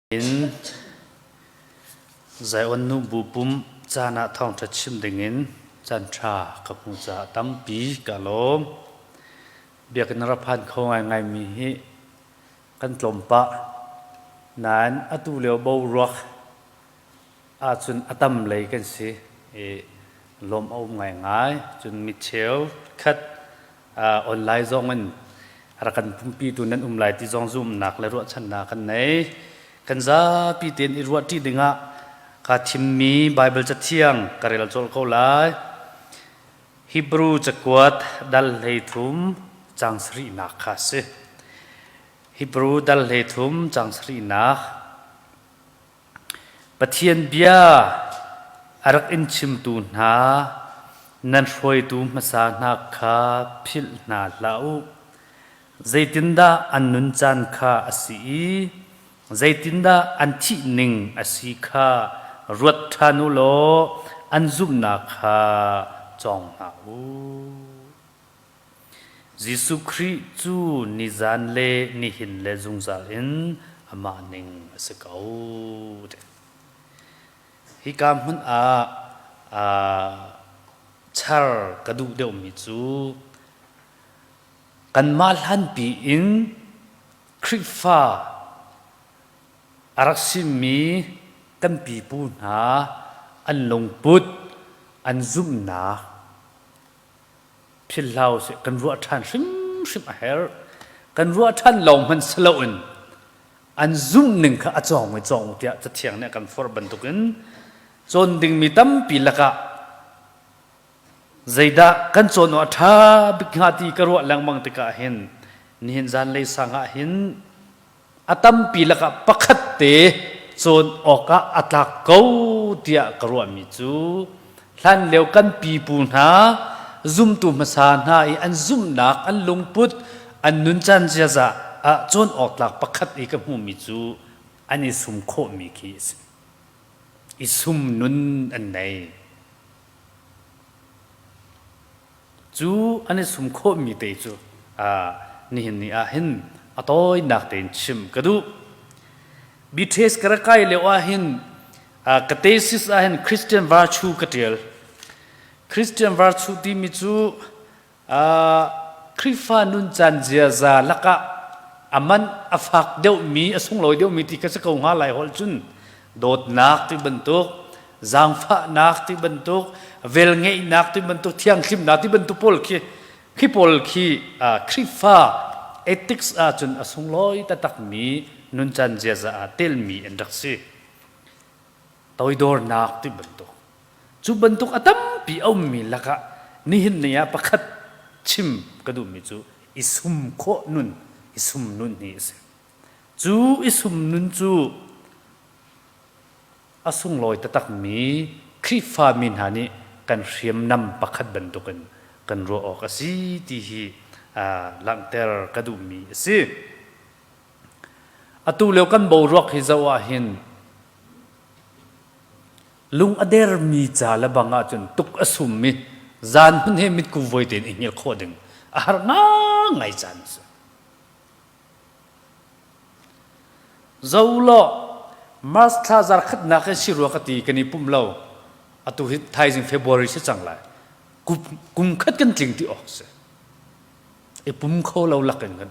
In Zion nu bupum caan ah thawngṭha chim dingin caanṭha ka hmuh caah tampi ka lawm. Biakinn ra phan kho ngaingaimi hi kan tlawm pah. Nain atu lio boruak ahcun a tam lei kan si i lawm a um ngaingai. Cun micheu khat online zong in rak kan pumpitu nan um lai ti zong zumhnak le ruahchannak kan nei. Kan zapi tein i ruahṭi dingah kaa thimmi Baibal Cathiang ka rel colh ko lai. Hebrew cakuat dal 13 cang sarihnak kha a si. Hebrew dal 13 cang sarihnak. Pathian bia a rak in chimtu hna nan hruaitu hmasa hna kha philh hna hlah u. Zeitindah an nuncan kha a si i zeitindah an thih ning a si kha ruat ṭhan u law an zumhnak kha cawng hna u. Jesuh Khrih cu nizan le nihin le zungzal in amah ning a si ko. Hika hmun ah char ka duh deuhmi cu kanmah hlanpi in Khrihfa a rak simi kan pipu hna an lungput, an zumhnak philh hlah usih kan ruah ṭhan hrimhrim a herh. Kan ruah ṭhan lawng hmanh si loin an zumh ning kha a cawng i cawng tiah Cathiang nih a kan forh bantukin cawn dingmi tampi lakah zeidah kan cawn awk a ṭha bik hnga ti ka ruah lengmang tikah hin nihin zanlei sang ah hin a tampi lakah pakhat te cawn awkah a tlak ko tiah ka ruahmi cu hlanlio kan pipu hna zumtu hmasa hna i an zumhnak an lungput an nuncan ziaza ah cawn awk tlak pakhat i ka hmuhmi cu an i sum khawhmi khi a si. I sum nun an nei. Cu an i sum khawhmi te cu nihin ni ah hin a tawinak tein chim ka duh. BTS ka rak kai lio ah hin ka thesis ah hin Christian virtue ka ṭial. Christian virtue timi cu Khrihfa nuncan ziaza lakah a man a fak deuhmi, a sunglawi deuhmi ti kha si ko hnga lai holh cun dawtnak ti bantuk, zaangfahnak ti bantuk, velngeihnak ti bantuk, thianghlimnak ti bantuk pawl khi khi pawl khi Khrihfa ethics ahcun a sunglawi taktakmi nuncan ziaza ah telmi an rak si. Toidornak ti bantuk. Cu bantuk a tampi a ummi lakah nihin ni ah pakhat chim ka duhmi cu i sum khawh nun, i sum nun hi a si. Cu i sum nun cu a sunglawi taktakmi Khrihfami hna nih kan hriamnam pakhat bantukin kan ruah awk a si ti hi langhter ka duhmi a si. Atu lio kan boruak hi zoh ah hin lung a dermi ca le bang ahcun tuk a summi zan hmun he mitku voi tein i hngilh khawh ding a har ngai caan a si. Zo law March thla zarkhatnak in si rua ka ti kan i pum lo. Atu hi thaizing February si cang lai. Kum khat kan tling ti awk si. I pum kho lo lak in kan.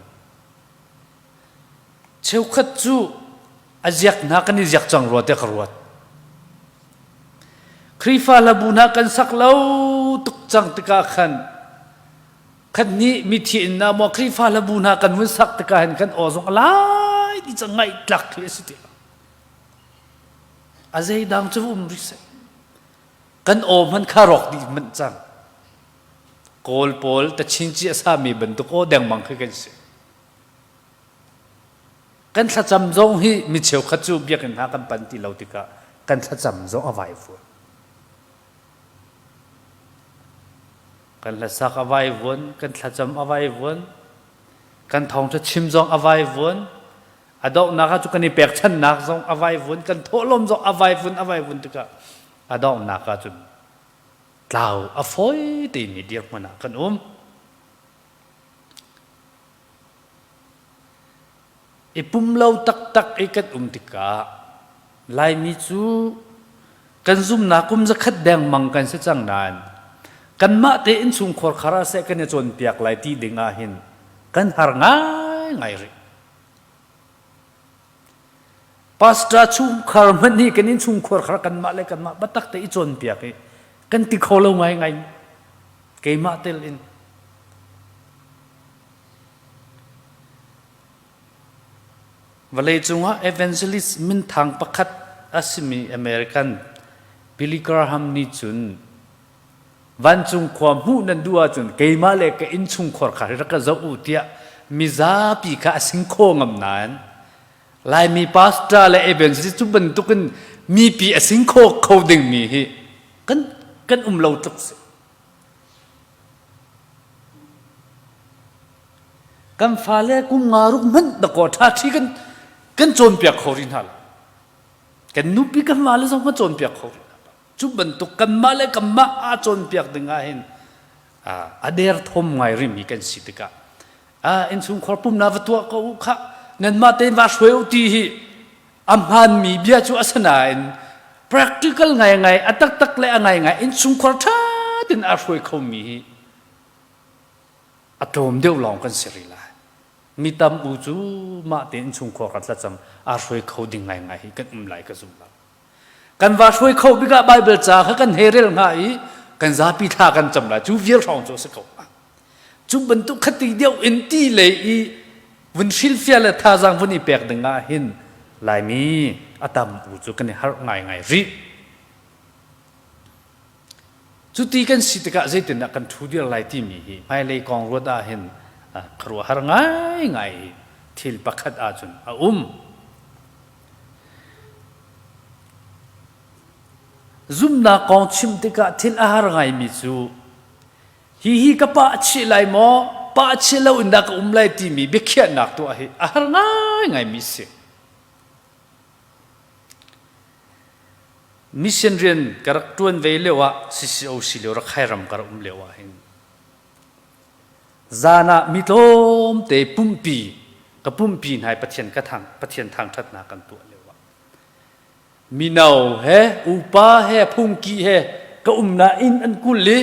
Cheukhat cu a ziak hna kan i ziak cang rua tiah ka ruat. Khrihfa hlabu hna kan sak lo tuk cang tikah khan Khat nih mithi in na maw Khrihfa hlabu hna kan vun sak tikah hin kan aw zong a lai ti cang ngaih tlak khi a si ti lo. A zeidang cu um rih seh. Kan aw hman kha rawk dih manh cang. Kawl pawl tachinci a sami bantuk aw dengmang khi kan si. Kan thlacam zong hi mi cheukhat cu biakinn hna kan pan ti lo tikah kan thlacam zong a vaivuan. Kan hlasak a vaivuan, kan thlacam a vaivuan, kan thawngṭha chim zong a vaivuan, a donghnak ah cu kan i pekchannak zong a vaivuan, kan thawhlawm zong a vaivuan, a vaivuan tikah a donghnak ah cun tlau a fawi timi dirhmun ah kan um. I pum lo taktak i kan um tikah Laimi cu kan zumnak kum zakhat dengmang kan si cang nain kanmah te innchungkhar khar ah seh kan i cawnpiak lai ti ding ah hin kan har ngaingai rih. Pastor chungkhar hmanh hi kan innchungkhar khar kanmah le kanmah biatak te i cawnpiak i kan ti kho lo ngaingai keimah tel in. Vawleicung ah evangelist minthang pakhat a simi American Billy Graham nih cun vancung khua hmuh nan duh ahcun keimah le ka innchungkhar kha rak ka zoh u tiah mizapi kha a sing kho ngam nain Laimi pastor le evangelist cu bantukin mipi a sing kho kho dingmi hi kan kan um lo tluk si. Kan fale kum nga ruk hmanh dakaw ṭha ṭhi kan kan cawnpiak kho rih hna lo. Kan nupi kan vale zong kan cawnpiak kho rih hna lo. Cu bantuk kanmah le kanmah aa cawnpiak ding ah hin a derthawm ngai rihmi kan si tikah innchungkhar pumnak va tuah ko u khah nanmah tein va hruai u ti hi a hmaanmi bia cu a si nain practical ngaingai a taktak le a ngaingai innchungkhar ṭha tein a hruai khomi hi a tlawm deuh lawng kan si rih lai. Mi tam u cu mah tein innchungkhar kan thlacam aa hruai kho ding ngaingai hi kan um lai ka zum lo. Kan va hruai kho bik ah Bible ca kha kan hei rel hnga i kan zapi thla kan cam lai cu vial hrawng cu a si ko. Cu bantuk khati deuh in ti lei i vun hrilhfiah le thazaang vun i pek ding ah hin Laimi a tam u cu kan i harh ngaingai rih. Cuti kan si tikah zeitindah kan ṭhu dir lai timi hi hmailei kong ruat ah hin khuaruahhar ngaingai thil pakhat ahcun a um. Zumhnak kong chim tikah thil a har ngaimi cu hihi ka pah chih lai maw, pah chih lo in dah ka um lai timi biakhiahnak tuah hi a har ngaingaimi si. Mission rian ka rak ṭuan ve lio ah CCOC lio Rakhai ram ka rak um lio ah hin zan ah mi tlawmte pumpi ka pumpi hna i Pathian ka thang Pathian thangṭhatnak kan tuah lio ah mino he upa he phungki he ka umnak inn an kul i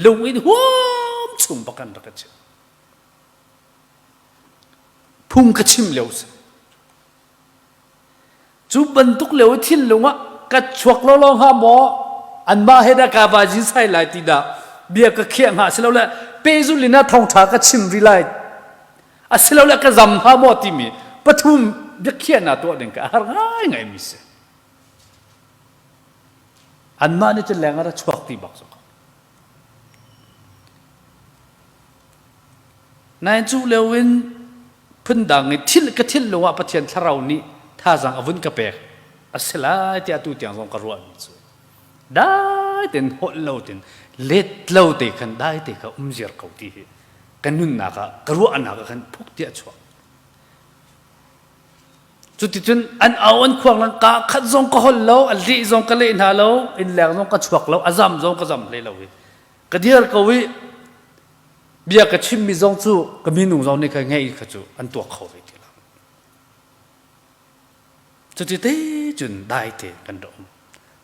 lung in huam chung bak an rak ka chim phung ka chim lio si Cu bantuk lio i thinlung ah ka chuak lawlaw hnga maw anmah he dah ka va jin sai lai ti dah bia ka khiah hnga silole pehzulh in ah thawngṭha ka chim rih lai asilole ka zam hnga maw timi pathum biakhiahnak tuah ding ka har ngaingai mi si. Anmah nih cun leng ah ra chuak ti bak cu. Nain cu lio in phundang i thil ka thinlung ah Pathian thlarau nih thazaang a vun ka pek a si lai tiah tu tiang zong ka ruahmi cu dai tein holh lo tein let lo te khan dai te kha um ziar ko ti hi ka nunnak ah ka ruahnak ah khan phuk tiah chuak cuticun an au an khuang lang ka khat zong ka holh lo a leh zong ka leh hna lo innleng zong ka chuak lo a zam zong ka zam hlei lo i ka dir ko i bia ka chimmi zong cu ka minung zong nih ka ngeih kha cu an tuak kho ve ti lo cuti te cun dai te kan rak um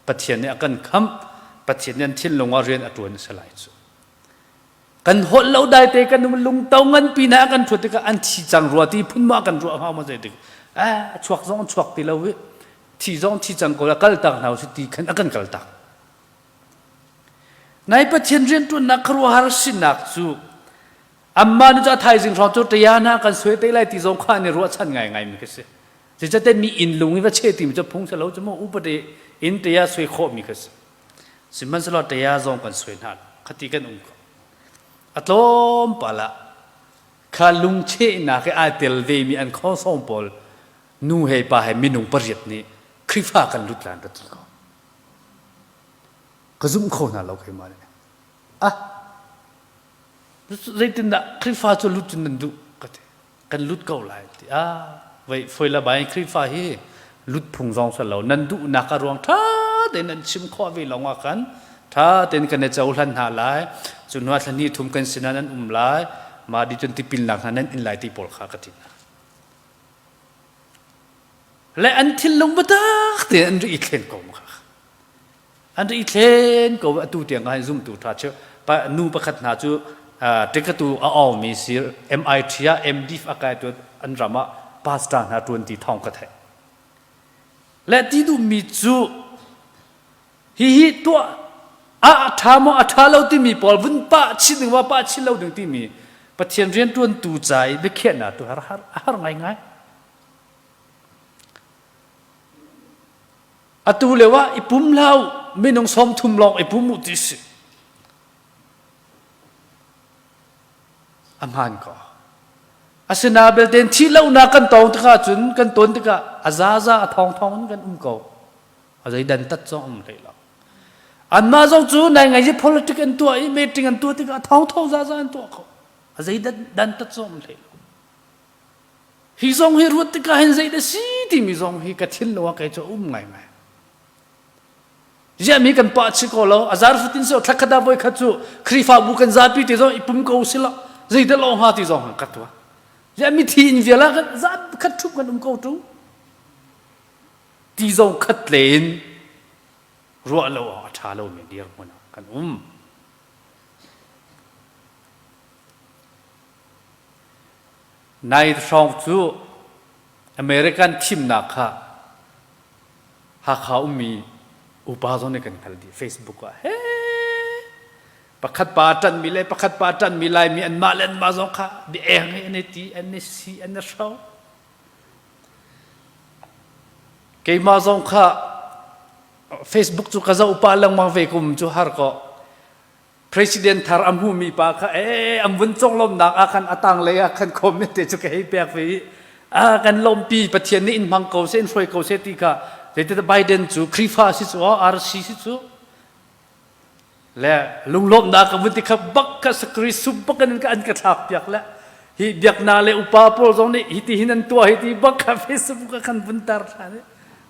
pathian nih a kan khamh pathian nih an thinlung ah rian a ṭuan a si lai cu kan holh lo dai te kan um lungto nganpi na kan ṭhuat tikah an thi cang rua ti phun ma kan ruah hnga ma zei tik eh chuak zong chuak ti lo i thi zong thi cang ko la kal tak hna si ti khan a kan kal tak Nai Pathian rianṭuannak khuaruahhar sinak cu anmah nih cu a thaizing hrawng cu ṭaya kan suai te lai ti zong kha an i ruahchan ngaingaimi ka si. Zeicahtiah mi inn lung i va cheh timi cu phung si lo cu mu upadi inn ṭaya suai khawhmi ka si. Sihmanhsehlaw ṭaya zong kan suai hna khati kan um ko. A tlawmpal ah kha lungchehnak i aa tel vemi an khawsawng pawl nu he pa he minung pariat nih Khrihfa kan lut lan ka ti ko. Ka zum kho hna lo keimah nih. Ah, zeitindah Khrihfa cu lut cun nan duh ka ti. Kan lut ko lai ti. Ah, vei foi la bai Khrihfa hi lut phung zong sa lo. Nan duhnak a ruang ṭha tein nan chim khawh ve lawng ah khan ṭha tein kan i cohlan hna lai. Cu hnu ah thla hnih thum kan sinah nan um lai. Mah di cun tipilnak hna nan in lai ti pawl kha ka ti hna. Le an thinlung biatak tein an ri i thlen ko ma kha. An ri i thlen ko atu tiang ah zumtu ṭha cheu nu pakhat hna cu tikatu a awmi si MIT ah MDiv a kai tu an ram ah pastor hna ṭuan ti thawng ka theih. Le ti duhmi cu hihi tuah a ṭha maw a ṭha lo timi pawl vun pah chin ding wa pah chin lo ding timi Pathian rianṭuantu ca i biakhiahnak tu har har a har ngaingai. Atu lio ah i pum hlah u, minung 30 lawng i pum u ti si. A hmaan ko. Asina belte thih lonak kan tong tikah cun kan ton tikah a zaza a thong thong in kan um ko. A zei dan tat zong um hlei lo. Anmah zong cu nai ngai politic an tuah i meeting an tuah tikah a thong thong zaza an tuah ko. A zei dan tat zong um hlei lo. Hi zong hi ruat tikah hin zei dah si timi zong hi ka thinlung ah kei cu a um ngaingai. Ziah mi kan pah chih ko lo a zar fatin so thlakhat ah voi khat cu Khrihfabu kan zapi ti zong i pum ko si lo zei dah lo hnga ti zong ka tuah. Ziah mi thi in vial ah kan zat khat thup kan um ko tu. Ti zong khat le in ruah lo awk a ṭha lomi dirhmun ah kan um. Nai hrawng cu American thimnak kha Hakha ummi upa zong nih kan hngalh dih Facebook ah he pakhat pa ṭanhmi le pakhat pa ṭanhmi Laimi anmah le anmah zong kha bia eng i an i ti an i si an i hro. Keimah zong kha Facebook cu ka zoh pah lengmang ve kum cu har kaw President thar a hmumi pa kha ee an vun conglawmhnak ah khan a tanglei ah khan comment te cu ka hei pek ve i a kan lawmpi Pathian nih in hmang ko seh in hruai ko seh ti kha zeitidah Biden cu Khrihfa si cu RC si cu le lunglawmhnak ka vun ti kha bak ka sakri sup bak in an ka thlak piak le hi biakna le upa pawl zong nih hi ti hin an tuah hi ti bak kha Facebook ah khan vun tar than i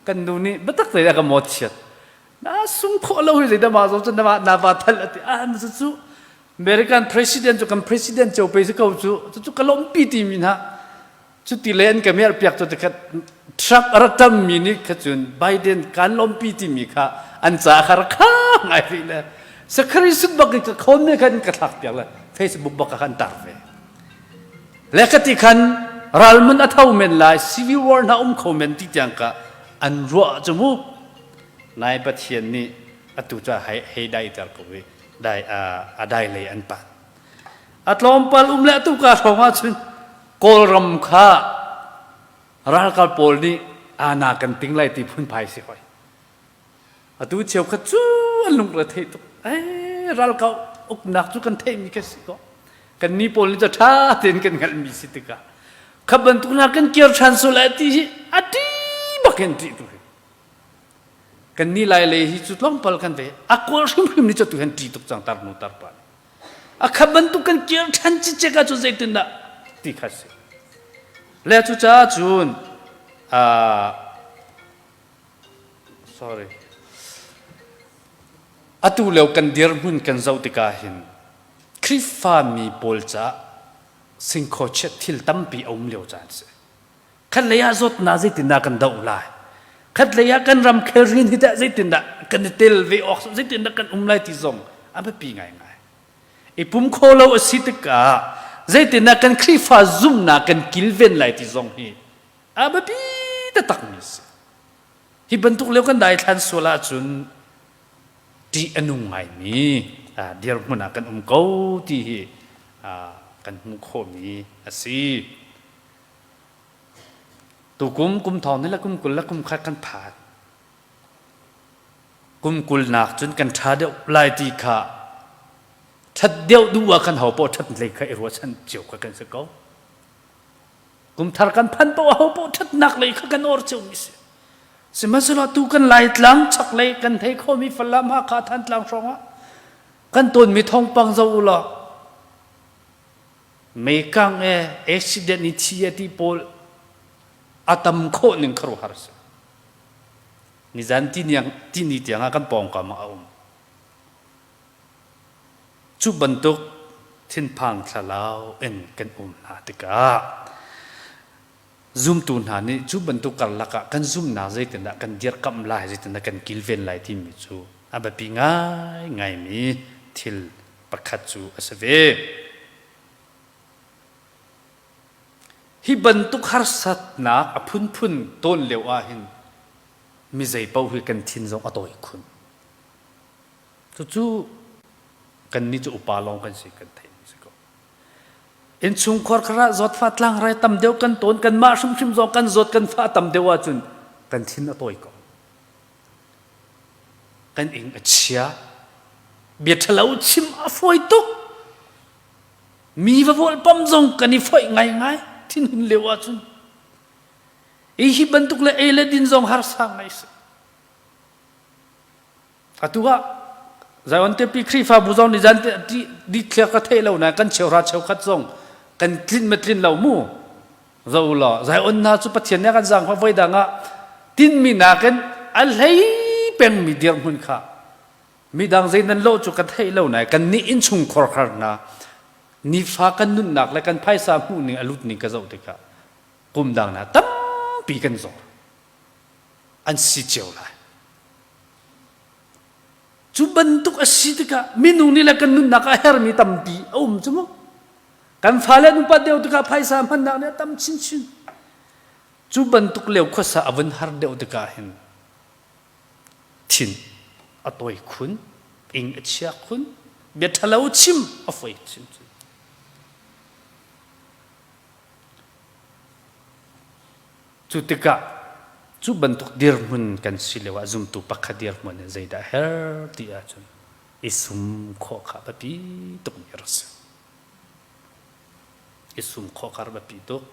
kan nu nih biatak te a ka mawchiat Na sung khawh lo hi zeidah mah zong cu na na va thal ati ah cu cu American president cu kan president cio pe si ko cu cu cu ka lawmpi ti mi hna cu ti le an ka mer piak cu tikhat Trump a rak tam mi nih kha cun Biden kan lawmpi ti mi kha an ca kha rak kha ngai rih le Secretary sut bak in ka khon ne khan ka thlak piak le Facebook bak khan tar ve le ka ti khan ralmun a tho men lai civil war hna um kho men ti tiang ka an ruah cu mu Nai Pathian nih atu cu hei daiter ko i dai a dai lei an panh. A tlawmpal um le atu ka hrawng ahcun Kawlram kha ralkap pawl nih ana kan ting lai ti phunphai si hoi. Atu cheukhat cu an lungre thei tuk. Ei ralkap uknak cu kan theihmi ka si ko. Kan ni pawl nih cu ṭha tein kan hngalhmi si tikah kha bantuk hna kan kir ṭhan sual lai ti hi a ṭi bak in ṭih tu hi. Kan ni lai lei hi cu tlawmpal kan ve. A kawl hrimhrim ni cu tu han ṭi tuk cang tar nu tar pa. A kha bantuk kan kir ṭhan cicek ah cun zeitindah ti kha si. Le cu caah cun sorry atu lio kan dirhmun kan zoh tikah hin Khrihfa mi pawl caah singkhaw chiat thil tampi a um lio caan si. Khatlei ah zawtnak zeitindah kan doh lai? Khatlei ah kan ram khelrin hi tah zeitindah kan i tel ve awk zeitindah kan um lai ti zong a biapi ngaingai. I pum kho lo a si tikah zeitindah kan Khrihfa zumhnak kan kilven lai ti zong hi a biapi taktakmi a si. Hi bantuk lio kan daithlan sual ahcun ṭih a nung ngaimi dirhmun ah kan um ko ti hi kan hmuh khawhmi a si. Tukum kum thong ni le kum 20 le kum khat kan phan. Kum 20 nak cun kan ṭha deuh lai ti kha ṭhat deuh duh ah kan ho paoh ṭhat lei kha i ruahchan cio kha kan si ko. Kum thar kan phan paoh ho paoh ṭhatnak lei kha kan or cio mi si. Sihmanhsehlaw tu kan Laitlang chaklei kan thei khomi Falam Hakha Thantlang hrawng ah kan tawnmi thawngpang zoh u law Meikang e accident i thi e ti pawl a tam khawh ning khuaruahhar a si. Nizan tiniang tini tiang ah kan pawngkam ah a um. Cu bantuk thinphang thlalau in kan um hna tikah. Zumtu hna nih cu bantuk karlak ah kan zumhnak zeitindah kan dirkamh lai, zeitindah kan kilven lai timi cu a biapi ngaingaimi thil pakhat cu a si ve. Hi bantuk harsatnak a phunphun tawn lio ahhin mi zei paoh hi kan thin zong a tawi khun. Cucu kannih cu upa lawng kan si kan theih si ko. Innchungkhar kha zawtfah tlangrai tam deuh kan tawn kanmah hrimhrim zong kan zawt kan fah tam deuh ahcun kan thin a tawi ko. Kan ing a chia. Bia ṭhalo chim a fawi tuk. Mi va volpam zong kan i foih ngaingai thinhun lio ahcun. I hi bantuk le ei le din zong harsa ngai si. Atu ah Zion Tepi Khrihfabu zong nih zan di thliak ka theih lo na kan cheuhra cheukhat zong kan tlin ma tlin lo mu. Zo law Zion hna cu Pathian nih a kan zaangfah voi dang ah tinmi nakin a hlei pengmi dirhmun kha midang zei nan lawh cu ka theih lo nai kan nih innchungkhar khar hna nifa kan nunnak le kan phaisa hmuh ning a lut ning ka zoh tikah kum dang na tampi kan zor an si cio lai cu bantuk a si tikah minung nih le kan nunnak a hermi tampi a um cu mu kan fale an upat deuh tikah phaisa hmannak nih a tam chinchin cu bantuk leo khuasa a vun har deuh tikah hin Thin a tawi khun, ing a chia khun, bia ṭhalo chim a fawi chinchin. Cu tikah cu bantuk dirhmun kan si lio ah zumtu pakhat dirhmun in zeidah her ti ahcun i sum khawh kha biapi tukmi a rak si. I sum khawh kha biapi tuk.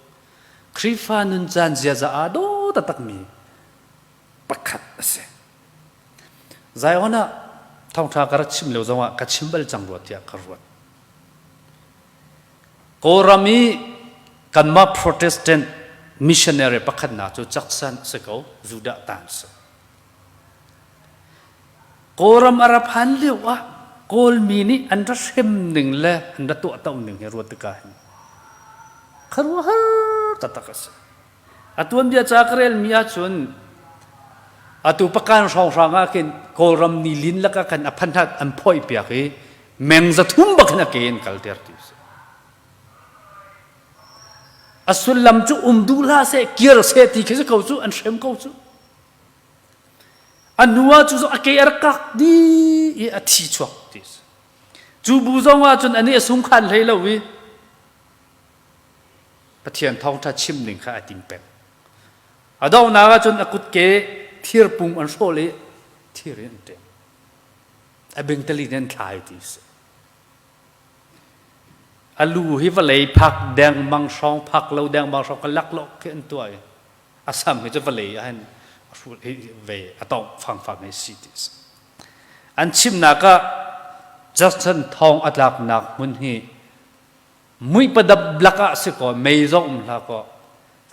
Khrihfa nun caan ziaza aa daw taktakmi pakhat a si. Zion ah thawngṭha ka rak chim lio zongah ka chim bal cang rua tiah ka ruat. Kawlram i kanmah Protestant missionary pakhatnak cu Jackson a si ko, Judah tan si. Kawlram a ra phan lio ah Kawlmi nih an ra hrem ning le an ra tuahto ning hi ruat tikah hin khuaruahhar taktak a si. A tuanbia ca ka relmi ahcun atu pakan hrawnghrang ah khin Kawlram ni lin lakah khan a phanhat an phawih piak i meng 300 bak in a ke in kalter ti si. A sullam cu um duh hlah seh kir seh ti khi si ko cu an hrem ko cu. A hnu ah cu a ke a rak kak dih i a thi chuak ti si. Cu bu zong ah cun ani a sungkhan hlei lo i Pathian thawngṭha chim ding kha a ting peng. A donghnak ahcun a kutke thirpung an hrawl i thir in an ṭem. A bingtali in an thlai ti si. A lu hi vawlei phak dengmang hrawng phak lo dengmang hrawng ka laklawh khi an tuah i a sam hi cu vawlei ah hin ve a tongh fangfang hi si ti si. An chimnak ah Judson thong a tlaknak hmun hi Muipadap lakah si kaw mei zong um hlah kaw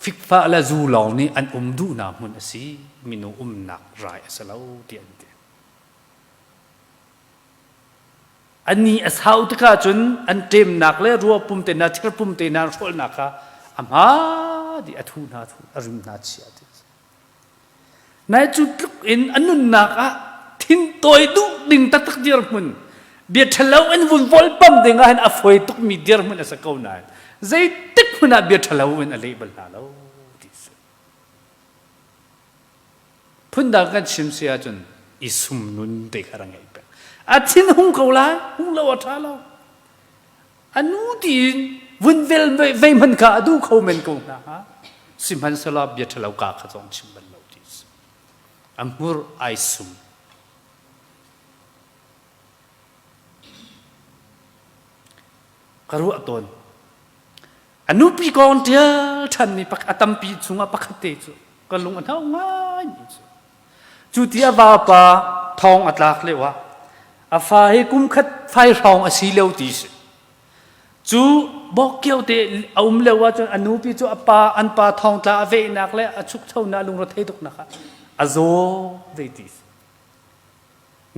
fikfa le zu lawng nih an um duhnak hmun a si minung umnak rai a si lo ti an ti. Ani a sau tikah cun an ṭemnak le rua pum te hna thir pum te hna an hrawlnak kha a hma dih a thu hna thu a rim hna chia ti. Nai cu tluk in a nunnak ah thintawi duh ding taktak dirhmun bia ṭhalo in vun volpam ding ah hin a fawi tukmi dirhmun a si ko nain zeitik hmun ah bia ṭhalo in a leh bal hna lo ti si. Phundang kan chim si ahcun i sum nun te kha ra ngeih peng. A thin hung ko lai, hung lo a ṭha lo. A nu tiin vun vel vei hmanh kha a duh kho men ko hna hnga. Sihmanhsehlaw bia ṭhalo ka kha zong chim bal lo ti si. A hmur ai sum. Ka ruah tawn. A nupi kong ṭial ṭhanmi a tampi chungah pakhat te cu ka lung a hno ngai mi cu. Cu ti a vapa thong a tlak lio ah a fa hi kum khat fai hrawng a si lio ti si. Cu bawkkio te a um lio ahcun a nupi cu a pa an pa thongtla a vehnak le a chukchonak lungrethei tuknak ah a zaw ve ti si.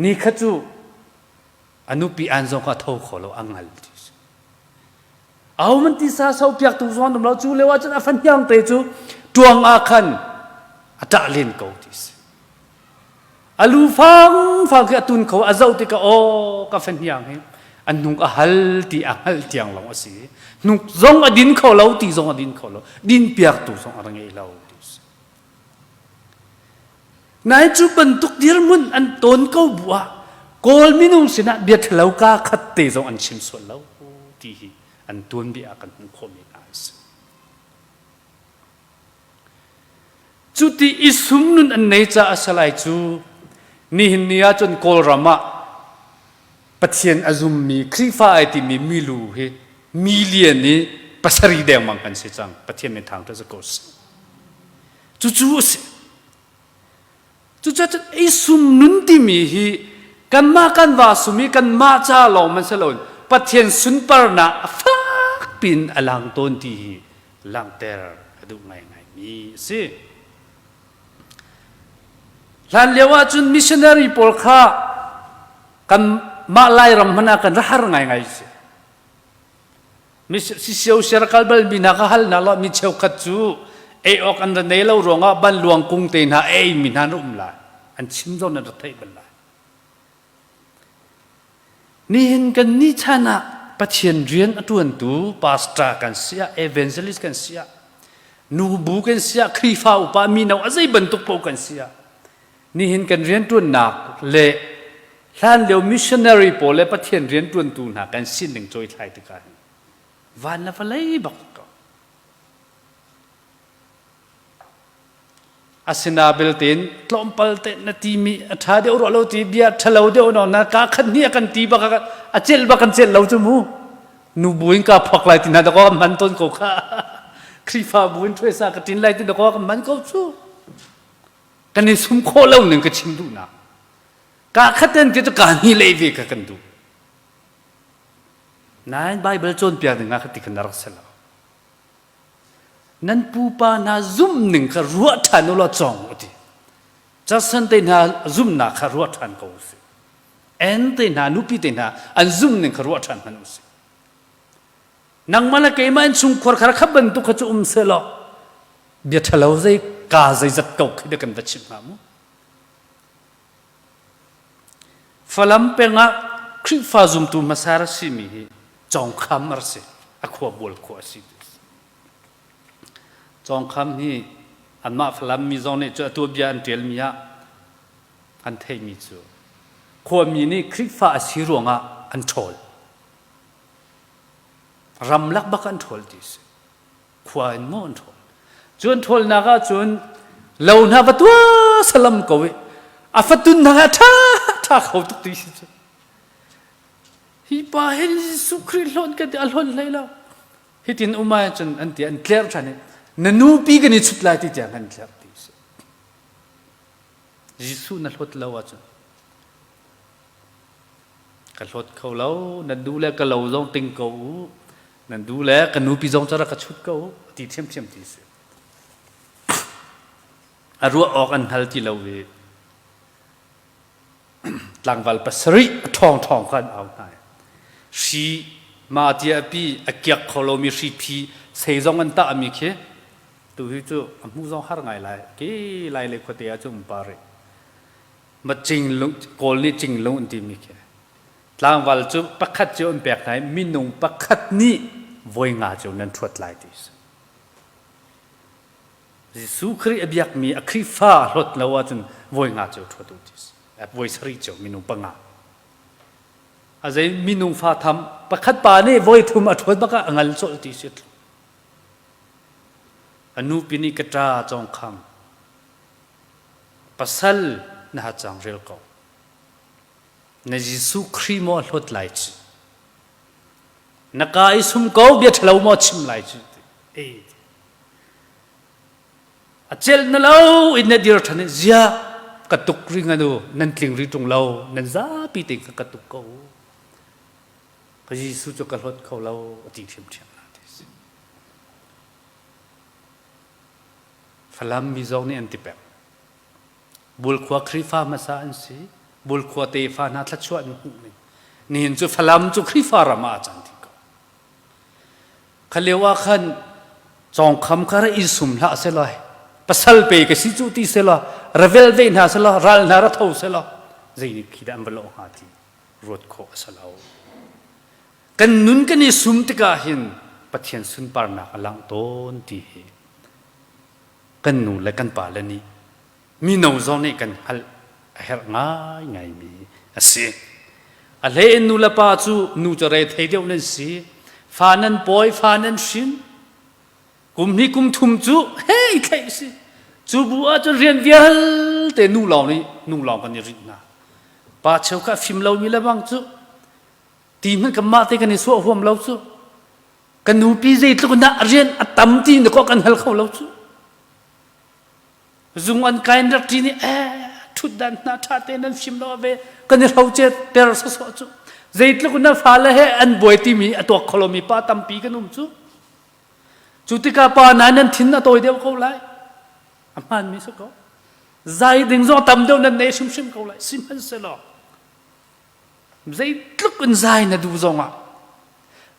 Ni khat cu a nupi an zong kha a tho kho lo a ngal ti si. Ahohmanh tisa sopiaktu zong an um lo. Cu lio ah cun a fahniang te cu ṭuang ah khan a ṭah len ko ti a si. A lu fangfang khi a tun kho, a zoh tikah aw ka fahniang hi a hnuk a hal ti a hngalh tiang lawng a si. Hnuk zong a din kho lo, ti zong a din kho lo. Din piaktu zong a ra ngei lo ti a si. Nai cu bantuk dirhmun an tawn ko bu ah Kawl minung sinah bia ṭhalo kaa khat te zong an chim sual lo ti hi an tuanbia ah kan hmuh khawhmi hna an si. Cuti i sum nun an nei caah a si lai cu nihin ni ah cun Kawlram ah Pathian a zummi Khrihfa ai timi milu hi million i pasarih dengmang kan si cang. Pathian min thang ṭha ko seh. Cucu a si. Cucaah cun ei sum nun timi hi kanmah kan va sum i kanmah ca lawng man si loin Pathian sunparnak a fak piin a lang tawn ti hi langhter a duh ngaingaimi a si. Hlan lio ahcun missionary pawl kha kanmah Lairam hmanh ah kan ra har ngaingai si. Sisio siar kal bal mi hna kha hal hna law mi cheukhat cu ei awk an ra nei lo ruangah banluang kung te hna a ei mi hna an um lai. An chim zong nan ra theih bal lai. Nihin kan ni chan ah Pathian rian a ṭuantu pastor kan si ah, evangelist kan si ah, nubu kan si ah, Khrihfa upa mino a zei bantuk paoh kan si ah, nihin kan rianṭuannak le hlanlio missionary pawl le Pathian rianṭuantu hna kan sining cawithlai tikah hin van le vawlei bak ko. Asina belte in tlawmpal te na timi a ṭha deuh rua lo ti bia ṭhalo deuh no na ka khat hnih a kan ti bak a celh bak kan celh lo cu mu nu buin ka phok lai ti hna dakaw kan hman tawn ko kha Khrihfa buin ṭhuaisa ka ṭin lai ti dakaw kan hman ko cu kan i sum khawh lo ning ka chim duhnak ka khaten ti cu ka hni lei ve ka kan duh nain Bible cawnpiak ding ah ka ti khan rak si lo Nan pupa hna zumhning kha ruah ṭhan u law cawng u ti. Carson te hna zumhnak kha ruah ṭhan ko u sih. En te hna nupi te hna an zumhning kha ruah ṭhan hmanh u sih. Nangmah le keimah innchungkhar kha kha bantuk kha cu um sehlaw bia ṭhalo zei ka zeizat ko khi dah kan va chimh hnga mu. Falam peng ah Khrihfa zumtu hmasa a simi hi Cawngkham a si. A khua bual khua a si. Cawngkham hi anmah Falam mi zong nih cu atu bia an ṭialmi ah an theihmi cu khuami nih Khrihfa a si ruangah an ṭhawl. Ramlak bak an ṭhawl ti si. Khua in maw an ṭhawl. Cu an ṭhawlnak ah cun lo hna va tuah salam ko i a fatun hna a ṭha ṭha kho tuk ti si cu. Hi pa hin Jesuh Khrih hlawn kan ti a hlawn hlei lo. Hitin um ah cun an ti an tlerh ṭhan i na nupi kan i chut lai ti tiang an tlerh ti si. Jesuh na hlawt lo ahcun ka hlawt kho lo nan duh le ka lo zong ting ko u nan duh le ka nupi zong cu rak ka chut ko u ti ṭhiamṭhiam ti si. A ruah awk an hngal ti lo i tlangval pasarih a ṭhawng ṭhawng kha an au hna i hri ma tia pi a kiak kho lomi hri phi sei zong an tahmi khi tu hi cu a hmu zong har ngai lai ke lai le khuate ah cu um pa rih ma cinglung kawl nih cinglung an timi khi tlangval cu pakhat cio an pek hna i minung pakhat nih voi nga cio nan ṭhuat lai ti si Jesuh Khrih a biakmi a Khrihfa a hlawt lo ahcun voi nga cio ṭhuat u ti si. Voi sarih cio minung panga. A zei minung fa tham pakhat pa nih voi thum a ṭhuat bak ah a ngal colh ti si. A nupi nih ka ṭa cawng khang. Pasal na ha cang rel ko. Na Jesuh Khrih maw a hlawt lai ci. Na ka i sum ko bia ṭhalo maw chim lai ci. Ei A celh na lo in na dir ṭhan i ziah ka tuk ri ngan u nan tling ri ṭung lo nan zapi tein ka ka tuk ko ka Jesuh cu ka hlawt kho lo a ti ṭhiamṭhiam hna ti si. Falam mi zong nih an ti peng. Bulkhua Khrihfa hmasa an si. Bulkhua tefa hna thluachuah an hmuh ning. Nihin cu Falam cu Khrihfa ram ah a cang ti ko. Kha lio ah khan cawngkham kha ra i sum hlah selaw pasal pe ka si cu ti selaw ra vel ve hna selaw ral hna ra tho selaw zei nih khi dah an va lawh hnga ti ruat khawh a si lo. Kan nun kan i sum tikah hin Pathian sunparnak a langh tawn ti hi kan nu le kan pa le nih mino zong nih kan hngalh a herh ngaingaimi a si. A hlei in nu le pa cu nu cu re thei deuh nan si. Fa nan pawi, fa nan hrin. Kum hnih kum thum cu hei thlaih si. Cu bu ahcun rian vialte nu lawng nih nu lawng kan i rinh hna. Pa cheu kha fim lomi le bang cu ti hmanh kan mah te kan i suah huam lo cu. Kan nupi zeitluk in dah rian a tam ti na kan hal kho lo cu. Zung an kai rak ṭi nih eh ṭhutdan hna ṭha te nan fim lo ve kan i hroce ter sawsawh cu. Zeitluk na fale he an buai timi a tuak kho lomi pa tampi kan um cu. Cu tikah pa na nan thin a tawi deuh ko lai. A hmaanmi si ko. Zai ding zong tam deuh nan nei hrimhrim ko lai. Sihmanhsehlaw zeitluk in zai na duh zongah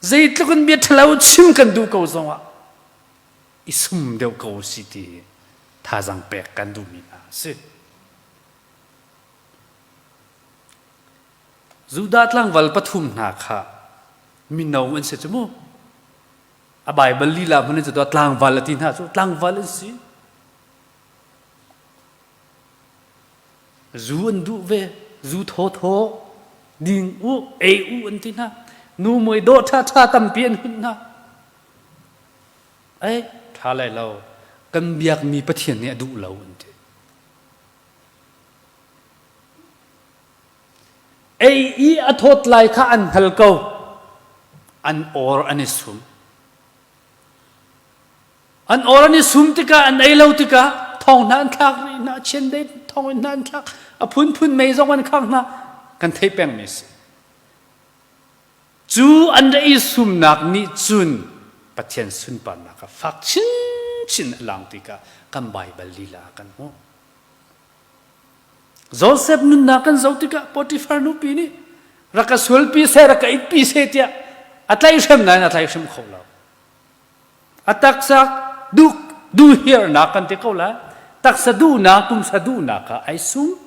zeitluk in bia ṭhalo chim kan duh ko zongah i sum deuh ko si ti thazang pek kan duhmi hna a si. Judah tlangval pathum hna kha mino an si cu mu. A Baibal lila hmun in cu tlangval a ti hna cu tlangval an si. Zu an duh ve, zu thawthaw ding u, ei u an ti hna. Nu mui dawh ṭha ṭha tampi an hunh hna. Ei, ṭha lai lo. Kan biakmi Pathian nih a duh lo an ti. Ei i a thawt lai kha an hngal ko. An awr an i sum. An awr an i sum tikah an ei lo tikah thong hna an thlak rih hna, chiandeih thong in hna an thlak, a phunphun mei zong an khang hna. Kan theih pengmi a si. Cu an ra i sumnak nih cun Pathian sunparnak kha fak chinchin a lang tikah kan Baibal lila ah kan hmuh. Joseph nunnak kan zoh tikah Potifar nupi nih rak ka sualpi seh rak ka itpi seh tiah a tlaihhrem nain a tlaihhrem kho lo. A taksa duh duhirnak kan ti ko lai. Taksa duhnak, pumsa duhnak kha ai sum.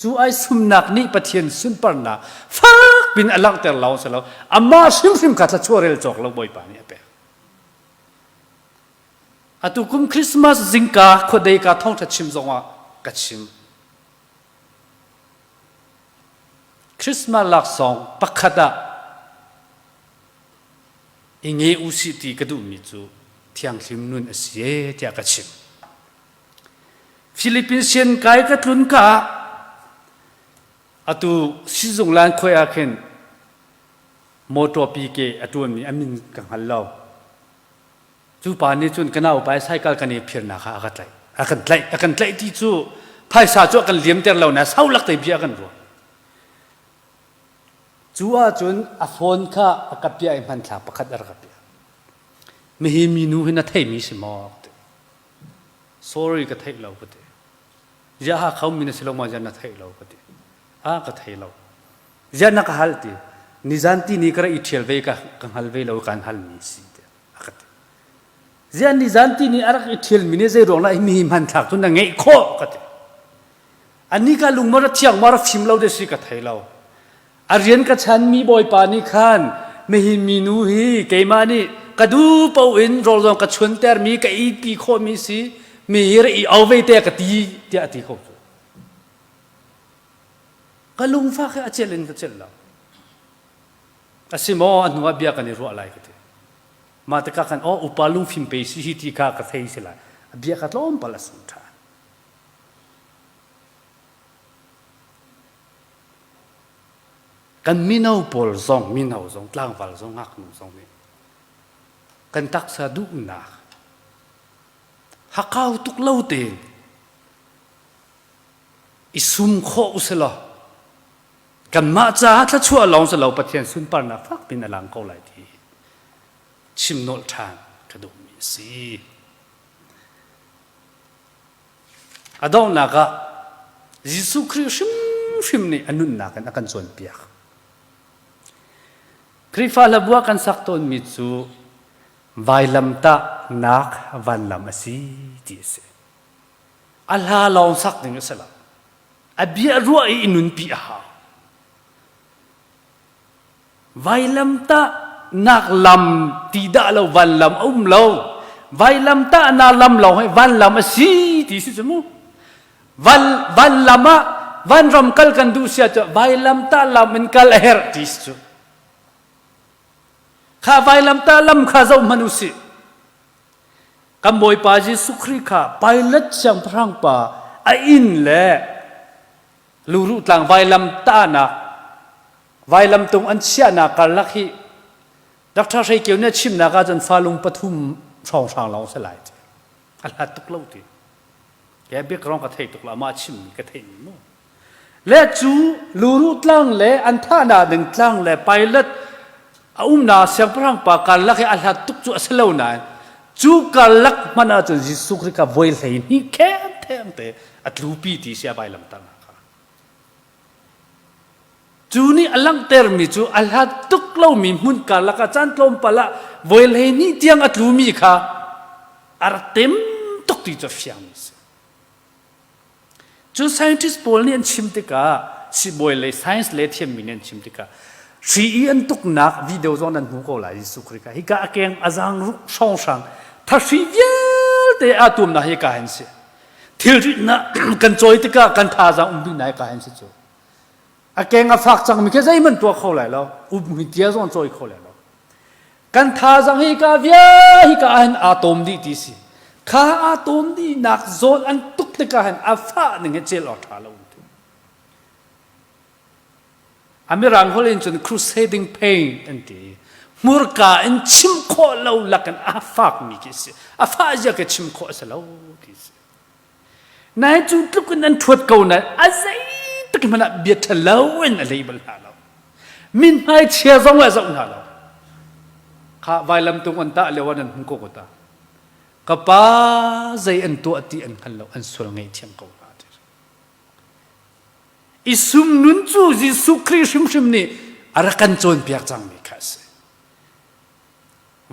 Cu ai sumnak nih Pathian sunparnak fak pin a langhter lo si lo. Amah hrimhrim kha thluachuah rel cawk lo Bawipa nih a pek. Atu kum Christmas zingka khuadei ka thawngṭha chim zongah ka chim. Christmas laksawng pakhat ah i nge usih ti ka duhmi cu thianghlim nun a si e tiah ka chim. Philippines sian kai ka tlun ka ah atu sizung lan khoi ah khin motor PK a tuanmi a min ka hngal lo. Cu pa nih cun ka nau pa cycle kan i phirnak kha a ka tlaih. A kan tlaih, a kan tlaih ti cu phaisa cu a kan liamter lo na sau lak te bia kan ruah. Cu ahcun a phone kha a ka piah i hmanthlak pakhat a rak ka piah. Mihi minu hi na theimi si maw? Sorry ka theih lo ka ti. Ziah Hakha ummi na si lo maw ziah na theih lo ka ti. Ah ka thei lo. Ziah na ka hal ti. Nizan ti ni ka ra i ṭhial ve ka ka hngal ve lo kan halmi si tiah a ka ti. Ziah nizan ti ni a rak i ṭhialmi nih zei ruang lah mi hmanthlak cu na ngeih khawh ka ti. Ani ka lung maw ra thiang maw ra fim lo de si ka thei lo. A rian ka chanmi bawipa nih khan mihi minu hi keimah nih ka duh paoh in rawl zong ka chuntermi ka iti khawhmi si mi hi ra i au ve te ka ti tiah a ti kho cu. Ka lungfak hi a celh in ka celh lo. A si maw a hnu ah bia kan i ruah lai ka ti. Mah tikah khan aw upa lungfim pe si hi ti kha ka thei si lai. A bia ka tlawmpal a sung ṭhan. Kan mino pawl zong, mino zong, tlangval zong, ngaknu zong nih kan taksa duhnak hakau tuk lo tein i sum khawh usilaw kanmah caah thluachuah lawng si lo Pathian sunparnak fak pin a lang ko lai ti chim nolh ṭhan ka duhmi a si. A donghnak ah Jesuh Khrih hrimhrim nih a nunnak in a kan cawnpiak. Khrihfa hlabua kan sak tawnmi cu. Vailamtahnak vanlam a si ti a si. A hla lawng sak ding a si lo. A bia ruah i nunpi a hau. Vailamtahnak lam ti dah lo vanlam a um lo. Vailamtahnak lam lawng hi vanlam a si ti si cu mu. Van vanlam ah vanram kal kan duh sia cu vailamtah lam in kal a herh ti si cu. Kha vailamtah lam kha zoh hmanh u sih. Kan Bawipa Jesuh Khrih kha Pilate siangpahrang pa a inn le luruh tlang vailam tahnak vailamtung an chiahnak karlak hi Dr. Hrei Kio nih a chimnak ahcun falung pathum hrawnghrang lawng si lai ti. A hlat tuk lo ti. Ke bik rong ka thei tuk lo amah chimmi ka theihmi mu. Le cu luruh tlang le an thahnak ding tlang le Pilate a umnak siangpahrang pa karlak hi a hlat tuk cu a si lo nain cu karlak hmanh ahcun Jesuh Khrih kha voi 12 kheng theng te a tlupi ti si a vailamtahnak kha. Cu nih a langhtermi cu a hlat tuk lomi hmun karlak ah caan tlawmpal ah voi 12 tiang a tlumi kha a rak tem tuk ti cu a fiangmi a si. Cu scientist pawl nih an chim tikah sibawi le science le thiammi nih an chim tikah hri i an tuknak video zong nan hmu ko lai Jesuh Khrih kha hika a keng a zaang ruk hrawnghrang thahri vialte aa tuamnak hi ka hin si thilri na kan cawi tikah kan thazaang um ding na ka hin si cu a keng a fak cangmi khi zeihmanh tuah kho lai lo um hi tia zong cawi kho lai lo Kan thazaang hi ka via hi ka hin aa tawm dih ti si. Kha aa tawm dihnak zawn an tuk tikah hin a fah ning hi cel awk ṭha lo. A mirang holh in cun crusading pain an ti. Hmurka in chim khawh lo lakin a fakmi khi si. A fah zia ke chim khawh a si lo ti si. Nai cu tluk in an ṭhuat ko nain a zeitik hmanh ah bia ṭhalo in a lei bal hna lo. Mithmai chia zong a zoh hna lo. Kha vailamtung an tah lio ah nan hmu ko ko ta. Ka pa zei an tuah ti an hngal lo, an sual ngaihthiam ko hna. I sum nun cu Jesuh Khrih hrimhrim nih a rak kan cawnpiak cangmi kha a si.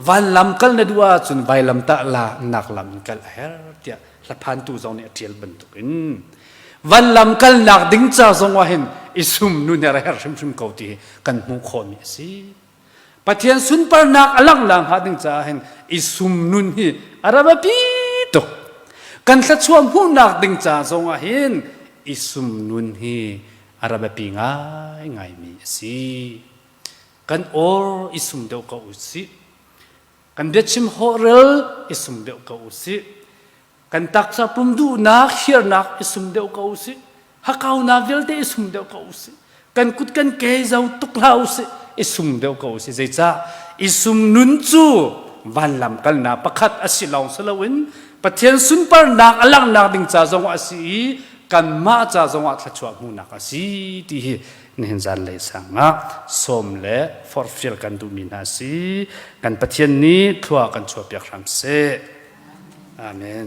Vanlam kal na duh ahcun vailamtah la nak lam in kal a herh tiah hlaphantu zong nih a ṭial bantukin vanlam kalnak ding ca zong ah hin i sum nun a herh hrimhrim ko ti hi kan hmuh khawhmi a si. Pathian sunparnak a langhnak hnga ding caah hin i sum nun hi a ra biapi tuk. Kan thluachuah hmuhnak ding ca zong ah hin i sum nun hi a ra biapi ngaingaimi a si. Kan awr i sum deuh ko u sih. Kan biachim hawhrel i sum deuh ko u sih. Kan taksa pum duhnak hiarnak i sum deuh ko u sih. Hakaunak vialte i sum deuh ko u sih. Kan kut kan ke zo tuk hlah u sih. I sum deuh ko u sih. Zeicah i sum nun cu vanlam kalnak pakhat a si lawng si loin Pathian sunparnak a langhnak ding ca zong ah a si i kanmah ca zong ah thluachuah hmuhnak a si ti hi nihin zanlei sang ah sawm le forhfial kan duhmi hna si. Kan Pathian nih thlua kan chuahpiak hram seh. Amen.